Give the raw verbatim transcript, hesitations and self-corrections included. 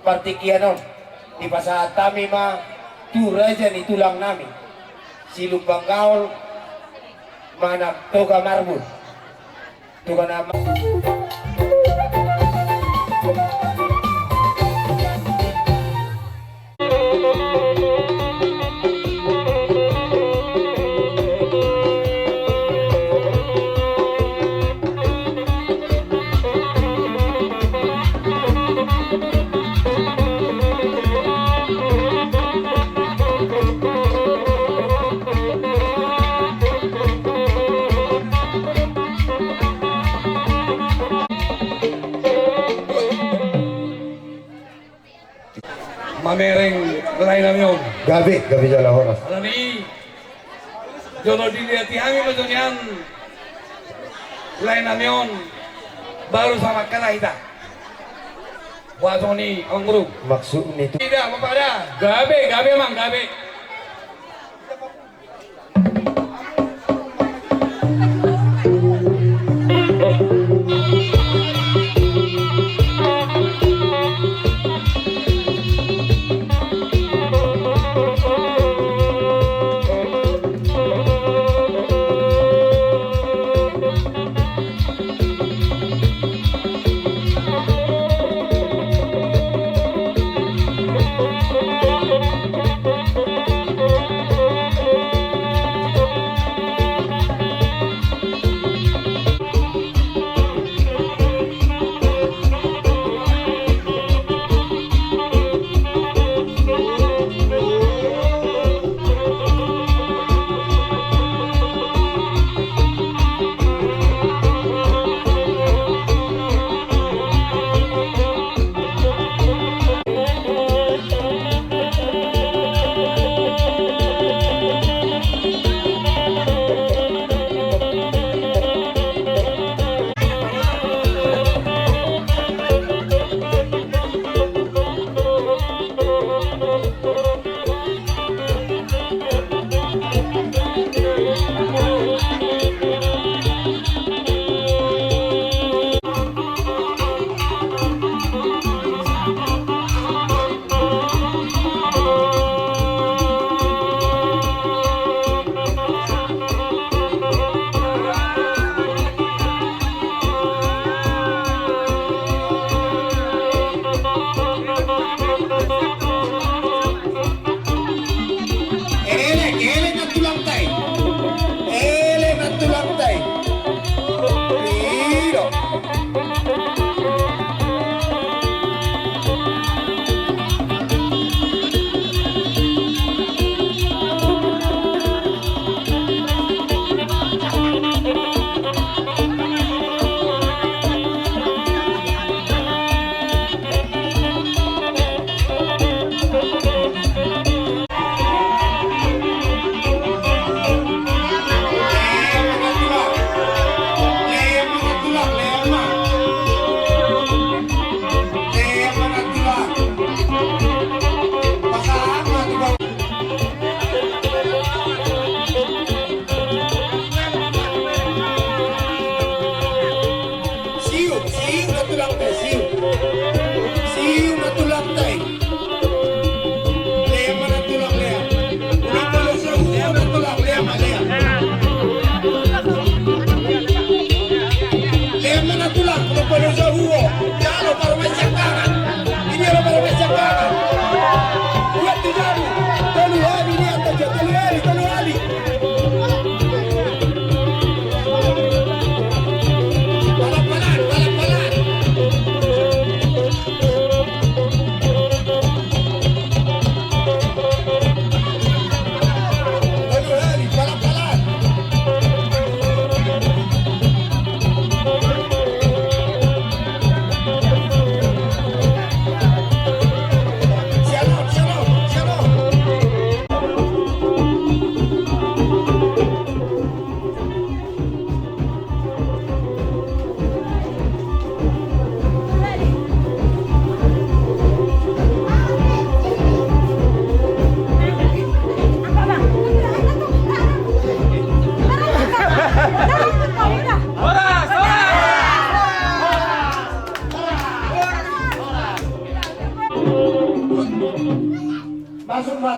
Partingkian on dipasahat hami ma tu raja ni tulang nami, Silumbang Gaol, manang Toga Marbun. Toga na ma- Mamereng lae nami on. Gabe, gabe jala horas. Alani, jolo dilehon hami ma songon i an lae nami on, baru sama kata hita. Boha songon i, Amang Guru? Maksud ni tu- Ida, Bapak da. Gabe, gabe, Amang, gabe. Masuk, Mas.